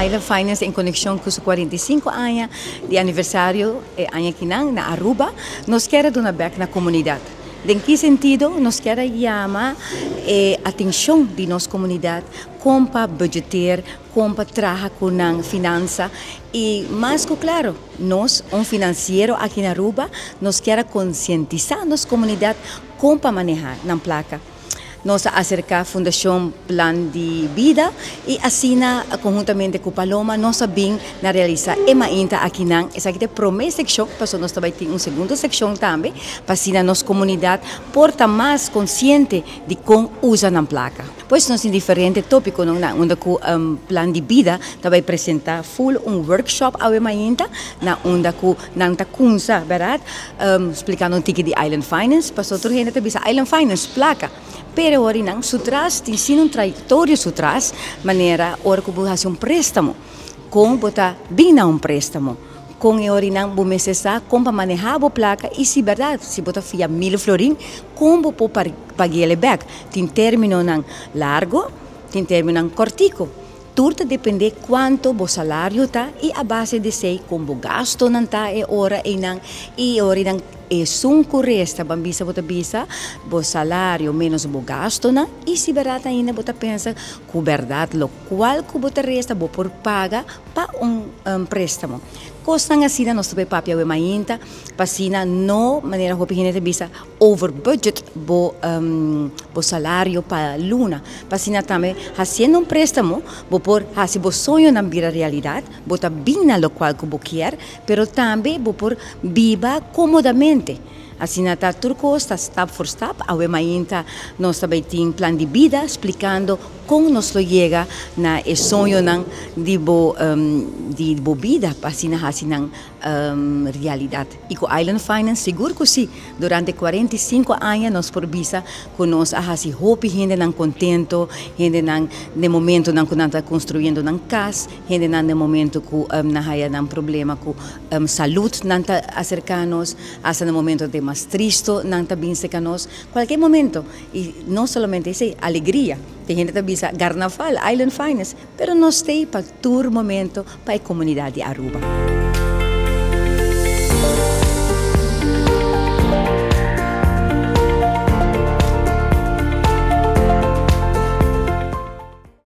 Island Finance en conexion cu su 45 aña di aniversario e aña akinan na Aruba, nos kier a duna bek na comunidad. Den ki sentido? Nos kier a yama e atencion di nos comunidad con pa budgeteer, con pa traha cu nan finansa y mas cu claro, nos, un financiero aki na Aruba, nos kier a concientisa nos comunidad con pa maneha nan placa. Nos a acerca Fundacion Plan di Bida y asina conhuntamente cu Paloma nos a bin na realisa e mainta akinan. Esaki ta e prome seccion, pasobra nos ta bay tin un segundo seccion tambe, pa asina nos comunidad por ta mas consciente di con usa nan placa. Pues nos tin diferente topiconan na unda cu Plan di Bida ta bay presenta full un workshop awe mainta na unda cu nan ta cunsa, berdad, splicando un tiki di Island Finance, pasobra tur hende ta bisa Island Finance, placa, pero ora nan su tras tin sin un trayectoria su tras, manera ora cu bo haci un prestamo, con bo ta bin na un prestamo, con e ora nan bo mester sa con pa maneha bo placa y si berdad si bo ta fia 1000 florin, con bo por paguele bek. Tin terminonan largo, tin terminonan cortico. Tur ta depende cuanto bo salario ta y a base di esey con bo gastonan ta e ora eynan y ora eynan esun cu resta, ban bisa bo ta bisa bo salario menos bo gastonan y si berdad ainda bo ta pensa cu berdad locual cu bo ta resta bo por paga pa un prestamo. Cosnan asina nos ta bay papia awe mainta pa asina no manera hopi hende ta bisa over budget bo salario pa luna. Pa asina tambe haciendo un prestamo bo por haci bo soñonan bira realidad, bo ta bin na locual cu bo kier, pero tambe bo por biba comodamente. Asina ta tur cos ta stap voor stap. Awe mainta nos ta bay tin Plan di Bida explicando con nos lo yega na e soñonan di bo bida pa asina haci nan realidad. Y cu Island Finance sigur cu si, durante 45 aña nos por bisa cu nos a haci hopi hendenan contento, hendenan den momentonan cu nan ta construyendo nan cas, hendenan den momento cu nan haya nan problema cu salud nan ta acerca nos, hasta den momento di mas tristo nan ta bin cerca nos, cualkier momento. Y no solamente esey, alegria. Tin hende ta bisa Carnaval, Island Finance, pero nos t'ey pa tur momento pa e comunidad di Aruba.